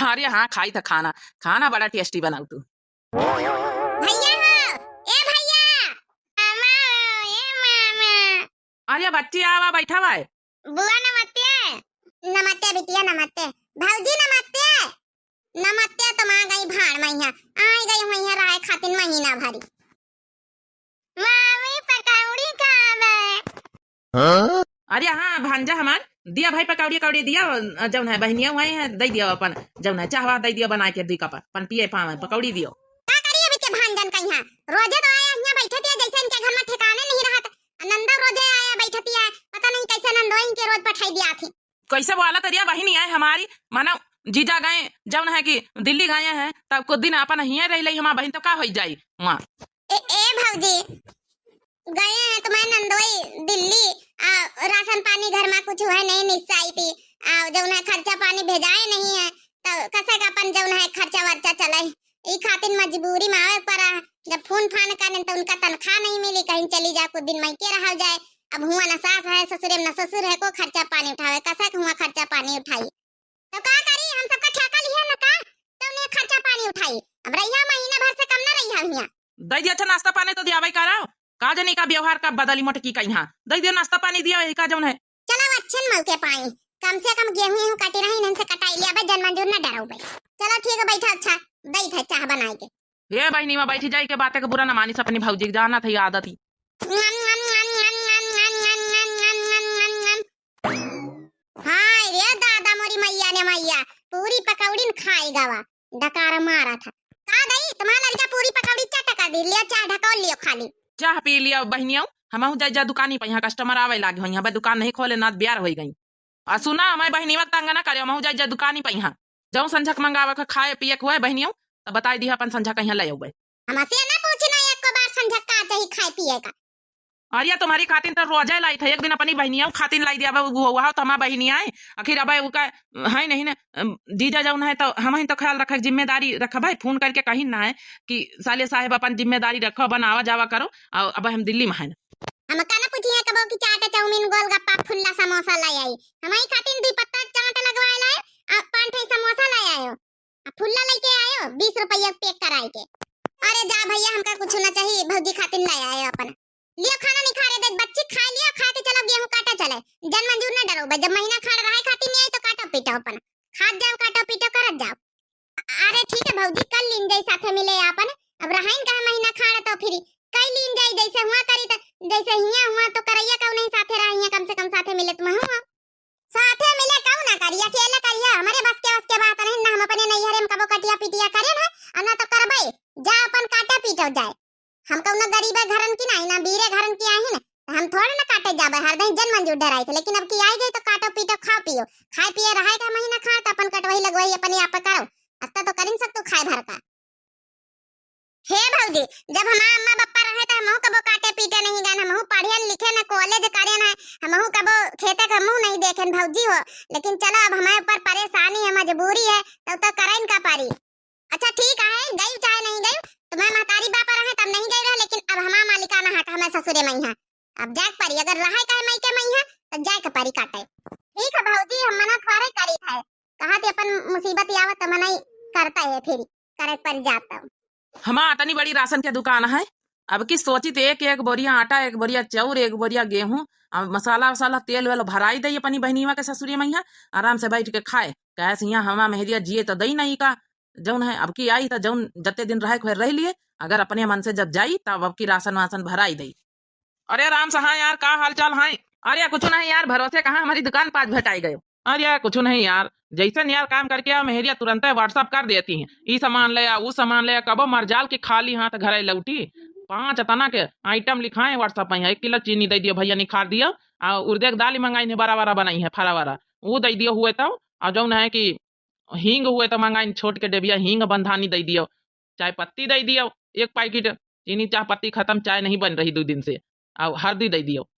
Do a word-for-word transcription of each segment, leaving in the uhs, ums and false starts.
अरे हाँ, खाई था खाना, खाना बड़ा tasty बनाऊ तू। भैया हो, ए भैया, मामा, ए मामा। अरे बच्ची, आवा, बैठा भाई। बुआ नमस्ते। नमस्ते बिटिया, नमस्ते। भौजी नमस्ते। नमस्ते तो माँ गई भाड़ में यहाँ, आई गई हुई है रहे खातिन महीना भरी। मामी पकौड़ी कहाँ बे? हाँ? अरे हाँ, भांजा हमार, दिया भाई पकौड़ी, कौड़ी दिया, जौन है बहनिया हुआ है, दे दिया अपन, जौन है चाहवा दे दिया बना के दुई कप, अपन पिए पावे, पकौड़ी दियो। का करी अभी के भांजन का यहाँ, रोजे तो आया यहाँ बैठे थे, जैसे इनके घर में ठिकाने नहीं रहत। नंदा रोजे आया बैठती है, पता नहीं कैसे नंदोइन के रोज पठाई दिया थी। कैसे बोला तरिया बहिनी आए हमारी, मानो जीजा गए, जौन है कि दिल्ली गए हैं, तब कुछ दिन अपन हियाँ रह लई हमार बहिन, तो का होई जाई वहाँ? ए, ए भौजी, गए हैं तुम्हारे नंदोई दिल्ली, आ, राशन पानी घर में कुछ हुआ नहीं निस्साई थी, आ, जौन है खर्चा पानी भेजाए नहीं है, तो कसे का अपन जौन है खर्चा वर्चा चले? ई खातिर मजबूरी में आवे पड़ा। जब फोन फान करें तो उनका तनख्वाह नहीं मिली, कहीं चली जा, कुछ दिन मइके रहल जाए। अब हुआ न सास है, ससुरे में न ससुर है, को खर्चा पानी उठावे, कसक हुआ खर्चा पानी उठाई? तो का करी, हम सबका ठेका लिया न का, तो उन्हें खर्चा पानी उठाई। अब रहिया महीना भर से कम न रहिया हियाँ। दे दिया अच्छा नाश्ता पानी तो दियावे करो, का जनी का व्यवहार का बदली मोटकी का यहाँ। दे दिया नाश्ता पानी दिया, यही का जौन है। चलो अच्छे न मौके पाई, कम से कम गेहूं एहूं काटी रही, इनसे कटाई लिया बे, जन मंजूर न डराऊ बे। चलो ठीक है, बैठा अच्छा, बैठ है चाह बनाए के। ए बहिनी, वहाँ बैठी जाई के बातें के बुरा न मानिस अपनी भौजी के, जाना था ये आदत ही। हाय रे दादा मोरी मैया ने मैया, पूरी पकौड़ी न खाई गवा, डकार मारा था। का दई, तुम्हारा लड़का पूरी पकौड़ी चट कर दी, लियो चाह ढकोल लियो खाली। चाह पी लियो बहिनियो, हमहू जाई जा दुकानी पे, यहाँ customer आवे लागे हो, यहाँ पे दुकान नहीं खोले ना, ब्यार होई गई। आ सुना, हमारे बहिनीवा के तंग ना करे, हमहू जाई जा दुकानी पे यहाँ। जौन संझक मंगावे के खाए पिए के हुए बहिनियो, तब बताई दिया अपन संझक यहाँ ले आउबे। हमसे ना पूछी ना एको बार संझक का चाही खाए पिए का। अरे तुम्हारी खातिन तो रोजे लाई था, एक दिन अपनी बहिनिया खातिन लाई दिया, अब वो, वह तो हमार बहिनिया है, आखिर अब उका है नहीं ना, अम, जीजा जौन है तो हम ही तो ख्याल रखे, जिम्मेदारी रखा भाई, फोन करके कहीं ना है कि साले साहेब अपन जिम्मेदारी रखो, बनावा जावा करो, और अब हम दिल्ली में है ना। हम का ना पूछी है कबो कि चाट, चाउमीन, गोलगप्पा, फुल्ला, समोसा लाई आई, हम ही खातिन दुई पत्ता चाट लगवाए लाए, आ पाँच ठे समोसा लाई आयो, आ फुल्ला लेके आयो, बीस रुपया pack कराए के। अरे जा भैया, हमका कुछ ना चाहिए, भौजी खातिन लाई आयो अपन। लियो खाना निखारे दे, बच्ची खाए लियो, खाए के चलो गेहूं काटे चले। जन मंजूर ना डरो बे, जब महीना खाड़ रहे खातिन नहीं आई तो काटो पीटो अपन, खात जाओ, काटो पीटो करत जाओ। अरे ठीक है भौजी, कर लीन जाई साथे मिले आपन। अब रहाइन का महीना खाड़ तो फिर कई लीन जाई, जैसे हुआ करी तो, जैसे हिया हुआ तो करैया कऊ नहीं साथे रहा, हिया कम से कम साथे मिले तुम हुआ। साथे मिले कऊ ना करी, अकेले करिया, हमरे बस के, बस के बात नहीं ना, हम अपने नैहरे में कबो कटिया पिटिया करे ना, और ना तो करबे, जा अपन काटे पीटो जाए। हम कौनो गरीबे घरन की नाही ना, बीरे घरन की आही ना, तो हम थोड़े ना काटे जाबे, हर दिन जन मंजूर डराई थे, लेकिन अब की आई गई तो काटो पीटो खाओ पियो, खाए पिए रहाए का महीना खाड़ तो अपन कटवही लगवही अपने आप करो, अत्ता तो करिन सकतू खाए भर का। हे भौजी, जब हमार अम्मा बप्पा रहे त हमहू कबो काटे पीटे नहीं गन, हमहू पढ़ेन लिखेन, college करेन है, हमहू कबो खेते का मुंह नहीं देखेन भौजी हो। लेकिन चलो अब हमारे ऊपर परेशानी है, मजबूरी है, तब तो करेन का परी। अच्छा ठीक है, गई चाहे नहीं गई, तुम्हारे महतारी बापा रहे तब नहीं गई रहे, लेकिन अब हमार मालिकाना हक हमारे ससुरे मइहाँ, अब जाए के परी। अगर रहे कहे मइके मइहाँ तो जाए के परी काटे। ठीक है भौजी, हम मना थोड़े करी थे, कहा थी अपन मुसीबत आवत तो मना ही करता है फिर। करे पर जाता। हमार अतनी बड़ी राशन के दुकान है, अब की सोचित एक एक बोरिया आटा, एक बोरिया चाउर, एक बोरिया गेहूं, आ मसाला वसाला, तेल वेल भराई दई अपनी बहिनीवा के ससुरी मइहाँ, आराम से बैठ के खाए। कहे से यहाँ हमार मेहरिया जिए तो दई नहीं का, जौन है अब की आई तो जौन जत्ते दिन रहे के रह लिए, अगर अपने मन से जब जाई तब अब की राशन वासन भराई दई। अरे राम सहाय यार, का हाल चाल है? अरे कुछ नहीं यार, भरोसे कहाँ हमारी दुकान पास भेटाई गयो। अरे कुछ नहीं यार, जैसन यार काम करके आओ, मेहरिया तुरंत WhatsApp कर देती हैं, ई सामान ले आ, ऊ सामान ले आ, कबो मरजाल के खाली हाथ घरे लौटी। पाँच तना के item लिखाए WhatsApp में, एक किलो चीनी दे दियो भैया, निखार दियो, आ उर्दे के दाल मंगाई है, बड़ा बड़ा बनाई है, फरा वाला, वो दे दियो हुए तो, और जौन है कि हींग हुए तो मंगाइन छोट के डेबिया, हींग बंधानी दे दियो, चाय पत्ती दे दियो एक पैकेट, चीनी चाह पत्ती खत्म, चाय नहीं बन रही दो दिन से, और हल्दी दे दियो।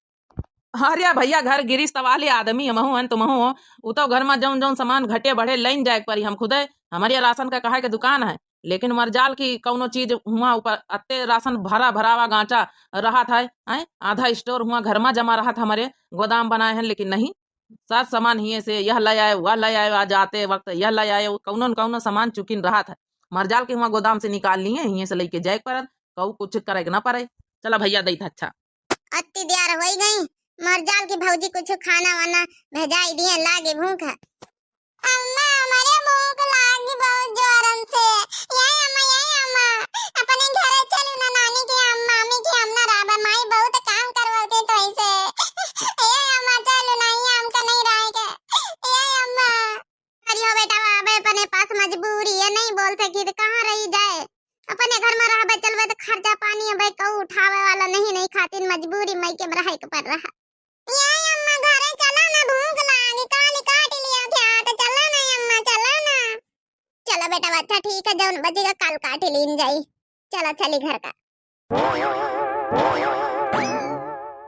अरे भैया, घर गिरिस्त वाले आदमी हमहू हन, तुमहू हो, उ तो घर में जौन जौन सामान घटे बढ़े लइन जाए के परी। हम खुदे, हमारे राशन का कहे के दुकान है, लेकिन मरजाल की कौनो चीज हुआ ऊपर अत्ते राशन भरा भरावा गांचा रहत है, हैं? आधा store हुआ घर में जमा रहत, हमारे गोदाम बनाए हैं, लेकिन नहीं, सब सामान हिये से यह ले आए, वह ले आए, आज आते वक्त यह ले आए, कौनो न कौनो सामान चुकिन रहत है। मरजाल के हुआं गोदाम से निकाल लिए, हिये से लेके जाए के परत, कहू कुछ करे के ना पड़े। चला भैया, दैत अच्छा। अत्ती देर होई गई, मरजाल की भौजी कुछ खाना वाना भेजाई दिए, लागे भूख है। अम्मा, हमरे भूख लागी बहुत जोरन से। ये अम्मा, ये अम्मा, अपने घरे चलू ना, नानी के हम, मामी के हम ना रहबे, माई बहुत काम करवाते तो ऐसे। ये अम्मा, चलू ना, ये हमका नहीं रहे के। ये अम्मा। अरे हो बेटा, अबे अपने पास मजबूरी है, नहीं बोल सकी तो कहाँ रही जाए। अपने घर में रहबे, चलबे तो खर्चा पानी अबे कहू उठावे वाला नहीं, नहीं खातिन मजबूरी मई के में रहे के पड़ रहा। ये अम्मा, घरे चला ना, भूख लागी, काली काट लिया क्या? तो चला ना अम्मा, चला ना। चला बेटा, अच्छा ठीक है, जौन बचेगा काल काट लीन जाई। चला चली घर का।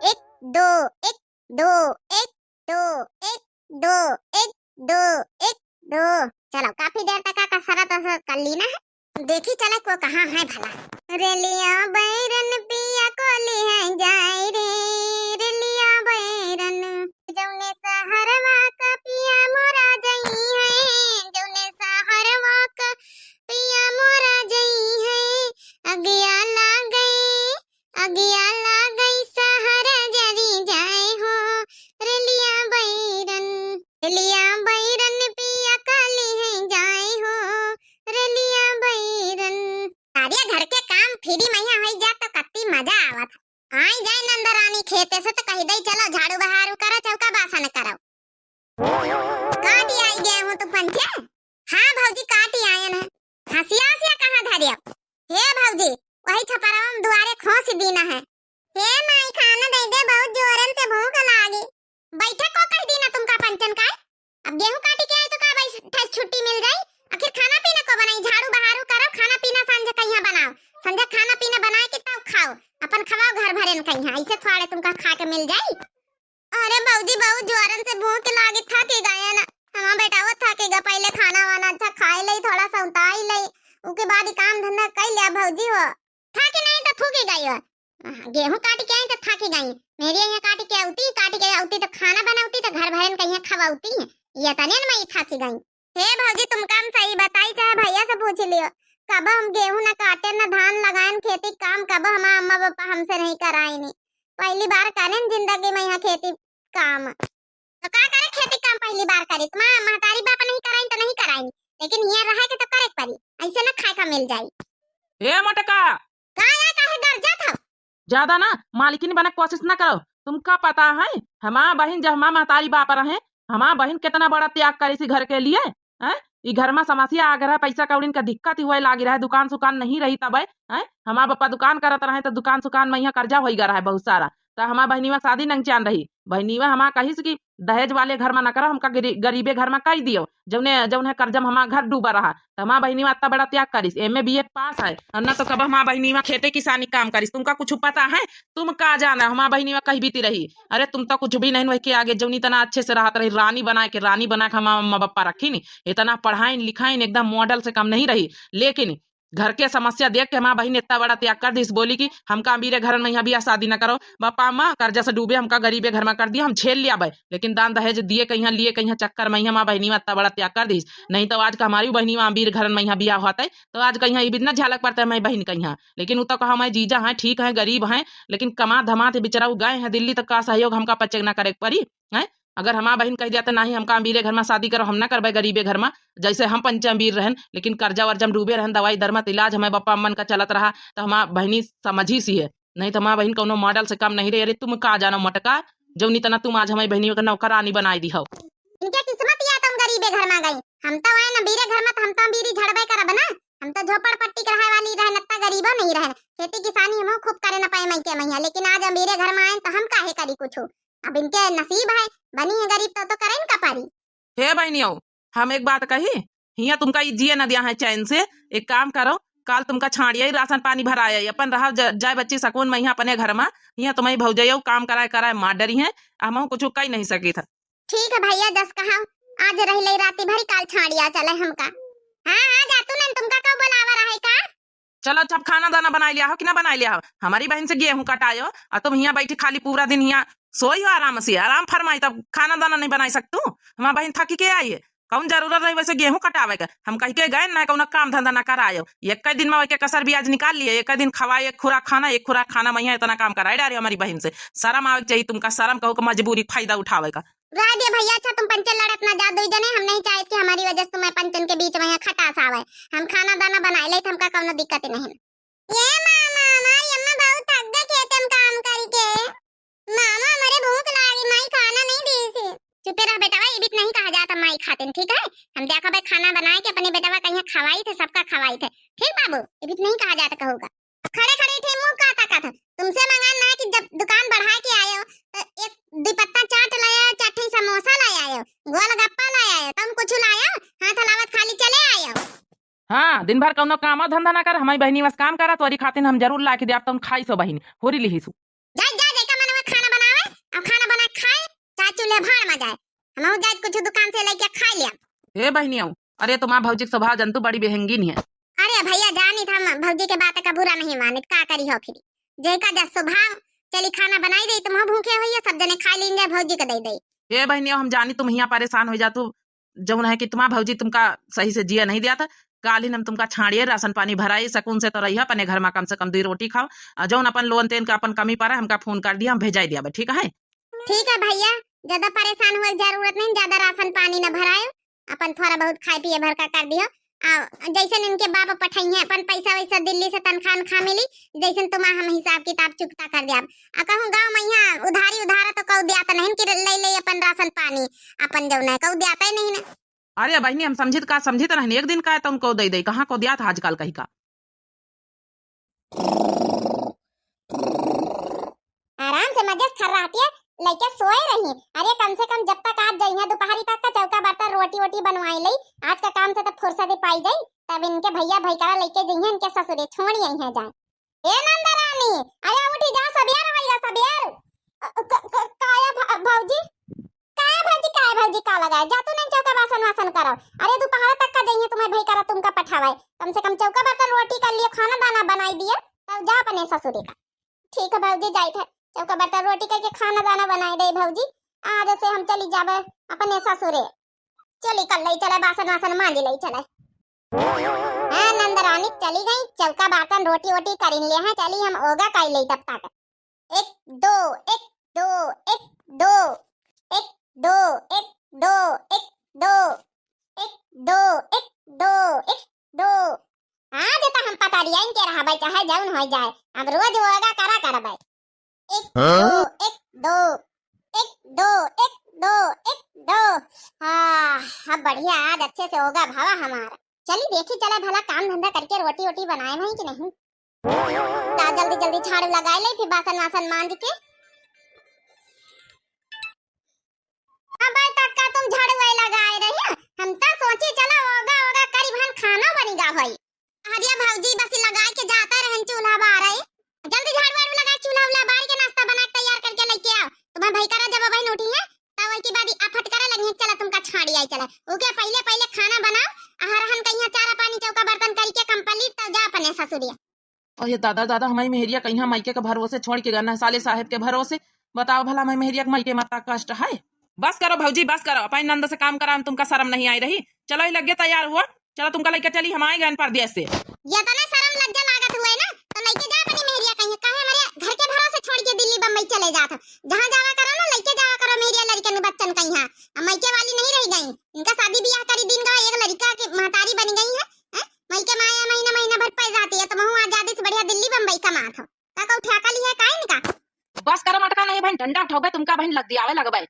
एक, दो, एक, दो, एक, दो, एक, दो, एक, दो, एक, दो। चलो, काफी देर तक का कसरत असरत कर ली ना है। देखी चला को कहाँ है भला। रेलिया बैरन पिया कोली है जाए रे, रेलिया बैरन। जौने सहरवा का पिया मोरा जई है, जौने सहरवा का पिया मोरा जई है। अगिया लागई, अगिया लागई सहर जरी जाए हो, रेलिया बैरन। रेलिया बैरन पिया काली है जाए हो, रेलिया बैरन। अरे घर के काम फ्री मइहाँ होई जा तो कत्ती मजा आवत। आई जाए नंदरानी खेते से तो कही दई, "चलो झाड़ू बहारू करो, चौका बासन करो।" काटी आई गेहूं तू पंचे? हाँ भौजी, काटी आयन है। हंसिया हंसिया कहाँ धरिया? हे भौजी, वही छपरवा में दुआरे खोंस दीना है। हे माई, खाना दे दे, बहुत जोरन से भूख लागी। बैठे को कह दीना तुमका पंचन का? अब गेहूं काटी के आए तो का बैठे छुट्टी मिल जाई? आखिर खाना पीना को बनाई? झाड़ू बहारू करो, खाना पीना सांझे कहिया बनाओ। संझा खाना पीना बनाए के तब खाओ, अपन खवाओ घर भरेन कहिया, ऐसे थोड़े तुमका खा के मिल जाई। अरे भौजी, बहुत जोरन से भूख लागी, थकी गए ना। हमार बेटा वो थकेगा, पहले खाना वाना अच्छा खाए ले, थोड़ा सा उताई ले, उके बाद ही काम धंधा कर लिया भौजी हो। थकी नहीं तो थूकी गई हो। हाँ, गेहूं काट के आई तो थकी गई। मेरी यहाँ काट के आउती, काट के आउती तो खाना बनाउती तो घर भरेन कहिया खवाउती। ये तने न मैं थकी गई। हे भौजी, तुमका हम सही बताई, चाहे भैया से पूछ लियो, कब हम गेहूं न काटे, न धान लगाएन, खेती काम कब हमार अम्मा पापा हमसे नहीं कराइनी। पहली बार करेन जिंदगी में यहाँ खेती काम। तो का करे खेती काम पहली बार करे? तुम्हार महतारी बाप नहीं कराइन तो नहीं कराइन, लेकिन हियाँ रहे के तो करे के पड़ी, ऐसे न खाए का मिल जाई। ए मोटका! का या काहे गरजत हो? ज्यादा ना मालकिन बने के कोशिश ना करो। तुमका पता है, हमार बहिन जब हमार महतारी बाप रहे, हमार बहिन कितना बड़ा त्याग करी सी घर के लिए, हैं? ई घर में समस्या आ रहा है, पैसा कौड़िन का दिक्कत ही हुए लागी रहे, दुकान सुकान नहीं रही तब, हैं? हमार बापा दुकान करत रहे तो दुकान सुकान में यहाँ कर्जा होई गा रहा है बहुत सारा। तो हमार बहिनीवा शादी नंगचान रही, बहिनीवा हमार कहिस कि दहेज वाले घर में न करो, हमका गरी-, गरीबे घर में कई दियो, जौने, जौने कर्जा में हमार घर डूबा रहा। तो हमार बहिनीवा इतना बड़ा त्याग करिस, एम ए बी ए पास है, और न तो कब हमार बहिनीवा खेते किसानी काम करिस। तुमका कुछ पता है? तुम का जाना, हमार बहिनीवा कही बीती रही। अरे तुम तो कुछ भी नहीं, वही के आगे जौनी तना अच्छे से रहत रही, रानी बना के, रानी बना के हमार अम्मा बप्पा रखी नी, इतना पढ़ाइन लिखाइन एकदम मॉडल से कम नहीं रही, लेकिन घर के समस्या देख के हमार बहिन इतना बड़ा त्याग कर दिस, बोली कि हमका अमीरे घरन में यहाँ बियाह शादी न करो, बापा अम्मा कर्जा से डूबे, हमका गरीबे घर में कर दिया, हम झेल लिया भाई, लेकिन दान दहेज दिए कहिया लिए कहिया चक्कर में यहाँ हमार बहिनी में इतना बड़ा त्याग कर दिस। नहीं तो आज का हमारी बहिनी में अमीर घरन में यहाँ बियाह होता है तो आज कहिया ये बिना झलक पड़ता है हमारी बहिन कहिया। लेकिन उ तो कहा हमारे जीजा हैं, ठीक है, गरीब हैं, लेकिन कमा धमा थे बेचारा, वो गए हैं दिल्ली, तो का सहयोग हमका पच्चे ना करे के पड़ी? हैं? अगर हमार बहिन कह दिया तो नहीं, हमका अमीरे घर में शादी करो, हम ना करबे गरीबे घर में, जैसे हम पंचे अमीर रहन, लेकिन कर्जा वर्जा में डूबे रहन, दवाई दरमत इलाज हमारे बापा अम्मन का चलत रहा, तो हमार बहिनी समझी सी है, नहीं तो हमार बहिन कौनो मॉडल से कम नहीं रही। अरे तुम का जानो मटका, जौनी तना तुम आज हमारी बहिनी का नौकरानी बनाई दी हो। इनके किस्मत या तुम गरीबे घर में गई, हम तो आए ना अमीरे घर में, तो हम तो अमीरी झड़बे करब ना, हम तो झोपड़ पट्टी के रहे वाली रहन, इतना गरीबो नहीं रहन, खेती किसानी हम खूब करे न पाए मई के मैया, लेकिन आज अमीरे घर में आए तो हम काहे करी कुछ? अब इनके नसीब है, बनी है गरीब तो, तो करेन का परी। हे बहिनियो, हम एक बात कही, हियाँ तुमका ई जिए न दिया है चैन से। एक काम करो, काल तुमका छाड़िया ही राशन पानी भराया, अपन रहा ज-, जाए बच्ची सकून में यहाँ अपने घर में। हियाँ तुम्हारी भौजैया काम कराए कराए मार डरी हैं, हम कुछ कही नहीं सकी था। ठीक है भैया, जस कहा आज रह ले राती भरी, काल छाड़िया चले हमका। हाँ, हाँ, जा तू नन, तुमका कब बुलावा रहे का? चलो, अच्छा, अब खाना दाना बनाई लिया हो कि ना बनाई लिया हो? हमारी बहिन से गेहूं कटायो और तुम हियाँ बैठी खाली पूरा दिन हियाँ सोई हो आराम से, आराम फरमाई, तब खाना दाना नहीं बनाई सकतू? हमार बहिन थकी के आई है, कौन जरूरत रही वैसे गेहूं कटावे के? हम कह के गए ना, कौनो काम धंधा ना करायो। एक दिन में वैके कसर ब्याज निकाल लिए, एक दिन खवाए, एक खुराक खाना, एक खुराक खाना, मैं इतना काम कराए डारे हमारी बहिन से। शर्म आवे के चाहिए तुमका, शर्म कहू के मजबूरी फायदा उठावे का। रह दे भैया, अच्छा तुम पंचे लड़त ना जा दुई जने, हम नहीं चाहत कि हमारी वजह से तुम्हें पंचन के बीच में यहाँ खटास आवे। हम खाना दाना बनाए ले, हमका कौनो दिक्कत नहीं। ये मामा, हमारी अम्मा बहुत थक गए खेते में काम करके। मामा, हमरे भूख लागी, माई खाना नहीं दी से। चुपे रह बेटवा, ये भी नहीं कहा जाता माई खातिन, ठीक है? हम देखा भाई खाना बनाए के अपने बेटवा कहीं खवाई थे, सबका खवाई थे, ठीक बाबू? ये भी नहीं कहा जाता कहूगा। खड़े खड़े ठे मुंह का ताकत है? तुमसे मंगान ना है कि जब दुकान बढ़ा के आए हो तो एक दुपत्ता चाट लाए हो, चार ठे समोसा लाए आए हो, गोलगप्पा लाए आए हो, तुम कुछ लाए हो? हाथ हलावत खाली चले आए हो। हाँ, दिन भर कौनो कामो धंधा ना कर, हमारी बहिनी बस काम करा, तोरी खातिन हम जरूर ला के दे, अब तुम खाई सो बहिनी, होरी लिही सु। जा, जा, जेका मन में खाना बनावे, अब खाना बना के खाए, चाहे चूल्हे भाड़ में जाए। हमहू जाए कुछ दुकान से लेके खा लिया। ए बहिनियो, अरे तुम्हार भौजी के स्वभाव जंतु बड़ी बेहंगीन है। अरे भैया, जानी था हम भौजी के बात का बुरा नहीं मानित, का करी हो फिर? जेका जस स्वभाव, चली खाना बनाई दे, तुम भूखे होइए, सब जने खा लीन जाए, भौजी के दे दे। ए बहिनियो, हम जानी तुम हियाँ परेशान हो जा, तू जौन है कि तुम्हार भौजी तुमका सही से जिया नहीं दिया था, काल ही हम तुमका छाड़िए, राशन पानी भराई, सकून से तो रहिए अपने घर में, कम से कम दो रोटी खाओ, और जौन अपन लोन तेन का अपन कमी पड़ा, हमका फोन कर दिया, हम भेजाई दिया, ठीक है? ठीक है भैया, ज्यादा परेशान हुए के जरूरत नहीं, ज्यादा राशन पानी न भरायो, अपन थोड़ा बहुत खाए पिए भर का कर दियो। आ जैसन इनके बाप पठाई हैं अपन पैसा वैसा दिल्ली से तनख्वाह खा मिली, जैसन तुम्हारा हम हिसाब किताब चुकता कर दिया। आ कहूँ गाँव में यहाँ उधारी उधारा तो कऊ दिया तो नहीं कि ले ले अपन राशन पानी, अपन जौन है कऊ दिया तो नहीं ना। अरे बहिनी, हम समझित का समझित रहन, एक दिन का है तो उनको दे दे, कहाँ को दिया था आजकल कहीं का। आराम से मजे से खर्राटिया लइके सोए रही। अरे कम से कम जब तक आज जइहे दोपहरी तक का चौका बर्तन रोटी वोटी बनवाई लई, आज का काम से तो फुर्सत ही पाई जाई, तब इनके भैया भैकरा लइके जइहे इनके ससुरे छोड़ यहीं जाए। ए नंदरानी, अरे उठी जा, सबेर होइगा, सबेर। अ, क-, क-, काया भ-, भौजी? काया भौजी, काया भौजी का लगाए? जा तू नहीं चौका बासन वासन करो। अरे दोपहर तक का जइहे तुम्हें भैकरा तुमका पठावे। कम से कम चौका बर्तन रोटी कर लियो, खाना दाना बनाई दियो, तब जा अपने ससुरे का। ठीक है भौजी, जाइत है। चौका बर्तन रोटी करके खाना दाना बनाई दे भौजी। आज से हम चली जाबे अपने ससुरे। चली कर ले चले, बासन वासन मांज ले चले। हाँ, नंदरानी चली गई, चौका बर्तन रोटी वोटी करिन ले हैं, चली हम ओगा कर ले तब तक। एक, दो, एक, दो, एक, दो, एक, दो, एक, दो, एक, दो, एक, दो, एक, दो, एक, दो। आज तो हम पता दिया इनके रहबे, चाहे जौन हो जाए, अब रोज ओगा करा करबे। एक, हाँ? दो, एक, दो, एक, दो, एक, दो, एक, दो। हाँ, अब बढ़िया, आज अच्छे से ओगा भवा हमारा। चली देखी, चला भला काम धंधा करके रोटी वोटी बनाए हैं कि नहीं। ता जल्दी जल्दी झाड़ू लगाए ले, फिर बासन वासन मांज के। अबे तक का तुम झाड़ू वाई लगाए रही? हम तो सोची चला ओगा ओगा करी बहन खाना बनी गा होई। हरिया भौजी बस लगाए के जाता रहन चूल्हा बारे। जल्दी झाड़ू वाड़ू लगा, चूल्हा उल्हा बार के नाश्ता बना के तैयार करके लेके आओ। तुम्हार भैकरा जब बहन उठी है, तब वही के बाद आ फटकरा लगी है, चला तुमका छाड़ी आई चला। ओके पहले पहले खाना बनाओ, अहरहन कहिया चारा पानी चौका बर्तन करके complete, तब जा अपने ससुरिया। अरे दादा, दादा, हमारी मेहरिया कहिया मायके के भरोसे छोड़ के गना है, साले साहेब के भरोसे। बताओ भला, हमारी मेहरिया के मायके में इतना कष्ट है? बस करो भौजी, बस करो, अपने नंद से काम करा, हम तुमका शर्म नहीं आई रही। चलो, ये लगे तैयार हुआ, चलो तुमका लेके चली, हम आए गए परदेश से। ये तो ना शर्म लज्जा लागत हुए ना, तो लेके जा अपनी मेहरिया कहिया, काहे हमारे घर के भरोसे छोड़ के दिल्ली बम्बई चले जात हो? जहाँ जावा करो ना, लेके जावा करो मेहरिया लड़कन बच्चन कहिया। अब मायके वाली नहीं रह गई, इनका शादी ब्याह करी दिन गवा, एक लड़का के महतारी बन गई है, हैं? मायके माया महीना महीना भर पड़ जाती है, तो वहू आजादी से बढ़िया दिल्ली बम्बई कमात हो। का कहू ठेका लिया है का इनका? बस करो मटका नहीं बहन, डंडा उठाओगे तुमका बहन लग दियावे लगबे।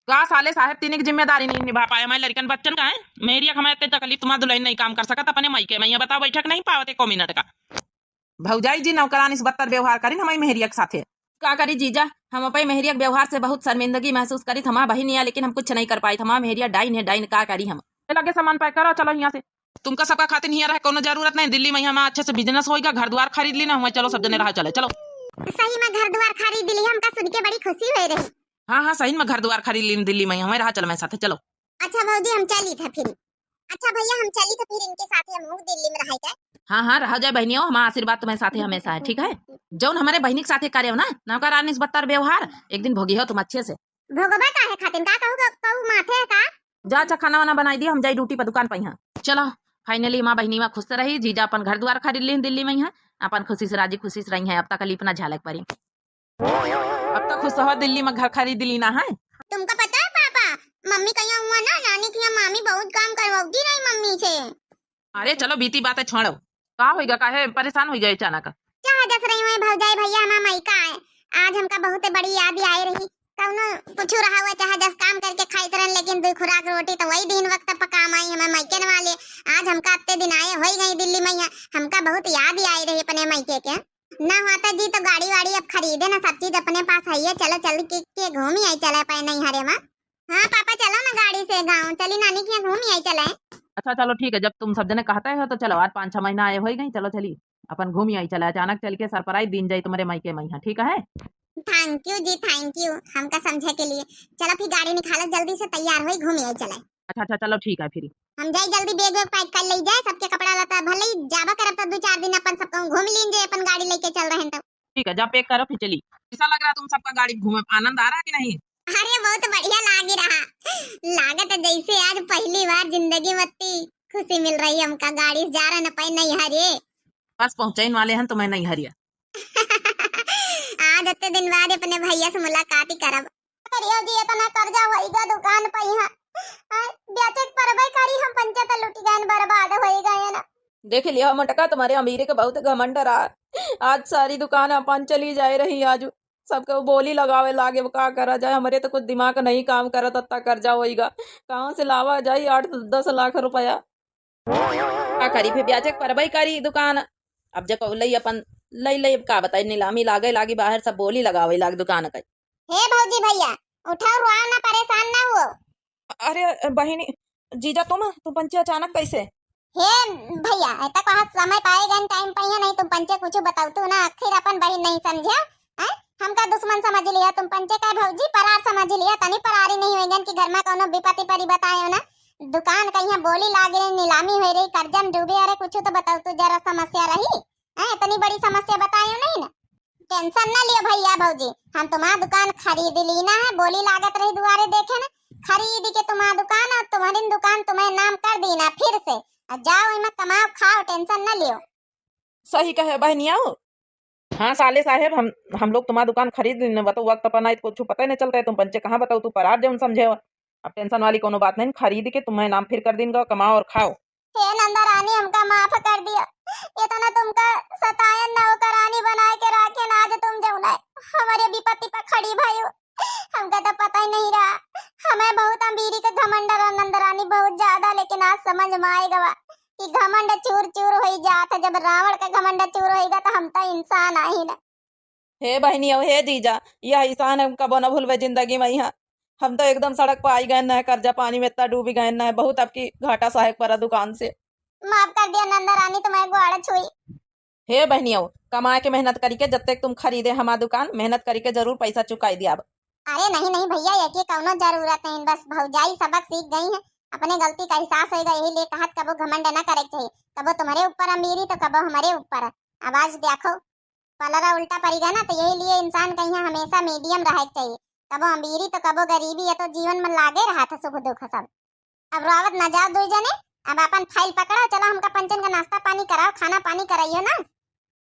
का साले साहेब तीन एक जिम्मेदारी नहीं निभा पाए, मैं लड़कन बच्चन का है, मेहरिया के हमारे इतने तकलीफ तुम्हारा दुल्हन नहीं काम कर सकत अपने मायके में, ये बताओ बैठक नहीं पावत एको मिनट का। भौजाई जी नौकरानी से बदतर व्यवहार करिन हमारी मेहरिया के साथे। का करी जीजा, हम अपने मेहरिया के व्यवहार से बहुत शर्मिंदगी महसूस करित हमार बहिन या, लेकिन हम कुछ नहीं कर पाइत, हमार मेहरिया डाइन है, डाइन, का करी हम। ए लगे सामान pack करो, चलो यहाँ से। तुमका सबका खातिर हियाँ रहे कोनो जरूरत नहीं, दिल्ली में यहाँ अच्छे से business होइगा, घर द्वार खरीद ली ना, हुआ चलो सब जने रहा चले, चलो। सही में घर द्वार खरीद ली, हमका सुन के बड़ी खुशी हुई रही। हाँ, हाँ, सही में घर द्वार खरीद ली दिल्ली में, हमें रहा चल मैं साथे, चलो। अच्छा भौजी, हम चली था फिर। अच्छा भैया, हम चली था फिर इनके साथे, हम दिल्ली में रहे के। हाँ, हाँ, रहा जाए बहिनियो, हमारा आशीर्वाद तुम्हारे साथे हमेशा है, ठीक है? जौन हमारे बहिनी के साथे करे हो ना, नौकर आनिस बत्तर व्यवहार, एक दिन भोगी हो तुम अच्छे से। भोगबा काहे खातिन? का कहू, कहू माथे है का? जा, अच्छा, खाना वाना बनाई दियो, हम जाई ड्यूटी पर दुकान पर यहाँ। चलो, finally माँ बहिनी माँ खुश से रही, जीजा अपन घर द्वार खरीद ली दिल्ली में यहाँ, अपन खुशी से राजी खुशी से रही है, अब तकलीफ ना झेले के पड़ी। अब तो खुश हो, दिल्ली में घर खरीद ली ना है। तुमका पता है पापा, मम्मी कहिया हुआ ना, नानी के यहाँ मामी बहुत काम करवाती रही मम्मी से। अरे चलो, बीती बातें छोड़ो, का होइगा, काहे परेशान होइगा अचानक? चाहे जस रही हुई भौजाई भैया हमार मायका आए, आज हमका बहुत बड़ी याद आए रही। कौनो कुछ रहा हुआ, चाहे जस काम करके खाइत रहन, लेकिन दुई खुराक रोटी तो वही दिन वक्त पर काम आई हमार मायके न वाले। आज हमका अत्ते दिन आए होई गई दिल्ली में, हमका बहुत याद आए रही अपने मायके के। ना होता जी तो गाड़ी वाड़ी अब खरीदे ना, सब चीज अपने पास है, चलो चल के, के घूमी आई चले पाए नहीं हरे माँ। हाँ पापा, चलो ना गाड़ी से गाँव, चली नानी के यहाँ घूमी आई चले। अच्छा चलो ठीक है, जब तुम सब जने कहते हो तो चलो, आज पाँच छह महीना आए होई गई, चलो चली अपन घूमी आई चले, अचानक चल के surprise दीन जाई तुम्हारे मायके में यहाँ, ठीक है? Thank you जी, thank you हमका समझे के लिए। चलो फिर गाड़ी निकालो, जल्दी से तैयार होई घूमी आई चले। अच्छा अच्छा चलो ठीक है फिर। हम जाई जल्दी bag वैग pack कर ले जाए, सबके कपड़ा लत्ता भले ही जाबा करब तो दो चार दिन अपन सब कहूँ घूम लीन जाए, अपन गाड़ी लेके चल रहे हैं तो। ठीक है, जा pack करो फिर चली। कैसा लग रहा तुम सबका गाड़ी घूमे, आनंद आ रहा कि नहीं? अरे बहुत बढ़िया लागी रहा, लागत है जैसे आज पहली बार जिंदगी में इतनी खुशी मिल रही हमका, गाड़ी से जा रहे न पाए नहीं हरे। बस पहुँचने वाले हैं तुम्हें नहीं हरिया। आज इतने दिन बाद अपने भैया से मुलाकात ही करब। करियो जी, इतना कर्जा होइगा दुकान पे यहाँ। आय, बेचे के परबे करी, हम पंचे त लुटि गए, बर्बाद होई गए ना। देख लिया मोटका, तुम्हारे अमीरी के बहुत घमंड रहा। आज सारी दुकान अपन चली जाए रही। आज सबके बोली लगावे लागे, अब का करा जाए, हमरे तो कुछ दिमाग नहीं काम करत, अत्ता कर्जा होइगा, कहाँ से लावा जाए आठ दस लाख रुपया? का करी, फिर ब्याजे के परबई करी दुकान। अब जे कहू लई अपन लई लई, अब का बताई, नीलामी लागे लागी बाहर, सब बोली लगावे लाग दुकान का। हे भौजी भैया, उठाओ, रोआ ना, परेशान ना हुओ। अरे बहिनी, जीजा तुम, तुम पंचे अचानक कैसे? हे भैया, एता कहा समय पाए गए टाइम पे ही नहीं, तुम पंचे कुछ बताओ तू ना, आखिर अपन बहिन नहीं समझे, हैं? हमका दुश्मन समझ लिया तुम पंचे का भौजी, परार समझ लिया, तनी परारी नहीं होइगन कि घर में कौनो विपत्ति परी बताए हो ना। दुकान कहिया बोली लागे, नीलामी होई रही, कर्जा में डूबे, अरे कुछ तो बताओ तू, जरा समस्या रही, हैं? इतनी बड़ी समस्या बताए हो नहीं ना। Tension ना लियो भैया भौजी, हम तुम्हार दुकान खरीद लीना है, बोली लागत रही दुआरे देखे ना, खरीद के तुम्हार दुकान और तुम्हारी दुकान तुम्हें नाम कर दीना फिर से, और जाओ इमा कमाओ खाओ, tension ना लियो। सही कहे बहनिया हो। हाँ साले साहेब, हम हम लोग तुम्हार दुकान खरीद लीने, बताओ वक्त पर नहीं तो कुछ पता ही नहीं चलता है, तुम पंचे कहाँ बताओ तू परार जौन समझे हो। अब tension वाली कोनो बात नहीं, खरीद के तुम्हें नाम फिर कर दीन, कमाओ और खाओ। हे नंदा रानी, हमका माफ कर दिया, इतना तुमका सतायन नौकरानी बनाए के राखेन, आज तुम जौन है हमारे विपत्ति पर खड़ी भई हो। हमका तो पता ही नहीं रहा, हमें बहुत अमीरी के घमंड रहा नंदा रानी, बहुत ज्यादा, लेकिन आज समझ में आए गवा कि घमंड चूर चूर होई जात है। जब रावण का घमंड चूर होइगा तो हम तो इंसान आही ना। हे बहिनी, अब हे जीजा, यह एहसान हम कबो न भूलबे जिंदगी में। यहाँ हम तो एकदम सड़क पर आई गए न, कर्जा पानी में इतना डूबी गए न, बहुत आपकी घाटा सहे के परा दुकान से। माफ कर दिया नंदा रानी, तुम्हारे गोड़ छुई। हे बहनियो, कमा के मेहनत करी के जब तक तुम खरीदे हमार दुकान, मेहनत करी के जरूर पैसा चुकाई दियाब। अरे नहीं नहीं भैया, एके कौनो जरूरत नहीं, बस भौजाई सबक सीख गई है, अपने गलती का एहसास होइगा, यही लिए कहत कबो घमंड न करे के चाहिए, कबो तुम्हारे ऊपर अमीरी तो कबो हमारे ऊपर। अब आज देखो, पलरा उल्टा पड़ी गया ना, तो यही लिए इंसान कहिया हमेशा medium रहे के चाहिए, कबो अमीरी तो कबो गरीबी, ये तो जीवन में लागे रहा था सुख दुख सब। अब रोवत ना जाओ दुई जने, अब अपन file पकड़ाओ, चलो हमका पंचन का नाश्ता पानी कराओ, खाना पानी कराइयो ना,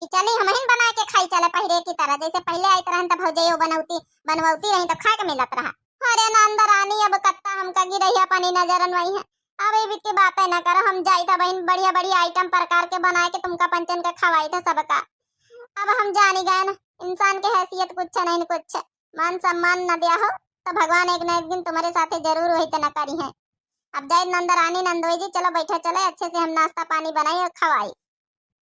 कि चली हमहिन बना के खाई चले पहले की तरह, जैसे पहले आइत रहन तो भौजइयो बनौती बनवती रही तो खाए के मिलत रहा। अरे नंद रानी, अब कत्ता हमका गिरहिया पानी नजरन वही है। अब ये की बातें ना करो, हम जाई था बहन, बढ़िया बढ़िया item प्रकार के बनाए के तुमका पंचन के खवाई था सबका। अब हम जानी गए ना, इंसान के हैसियत कुछ नहीं कुछ, मान सम्मान न दिया हो तो भगवान एक ना एक दिन तुम्हारे साथे जरूर वही तना करी है। अब जाए नंद रानी नंदोई जी, चलो बैठो, चले अच्छे से हम नाश्ता पानी बनाई और खवाई।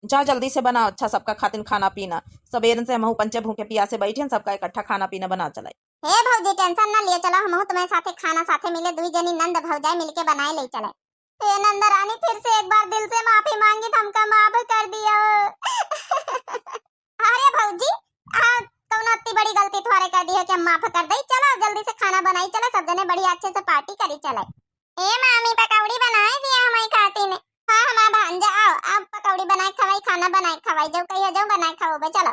जा जल्दी से बनाओ अच्छा सबका खातिन खाना पीना। सबेरन से हमहू पंचे भूखे पियासे बैठे हैं, सबका इकट्ठा खाना पीना बना चलाई। हे भौजी, tension ना लियो, चलो हमहू तुम्हें साथे खाना साथे मिले, दुई जनी नंद भौजाई मिलके बनाए ले चले। हे नंद रानी, फिर से एक बार दिल से माफी मांगी, हमका माफ कर दियो। अरे भौजी, आ, कौनो इतनी बड़ी गलती थोड़े कर दी है कि हम माफ कर दे। चलो जल्दी से खाना बनाई चले, सब जने बढ़िया अच्छे से party करी चले। ए मामी, पकौड़ी बनाए दिया हमारी खातिन। हाँ, हमार खान जा, आओ, आओ, पकौड़ी बनाए खवाई, खाना बनाए खवाई, जो कहियो जो बनाए खवाओ बे, चलो।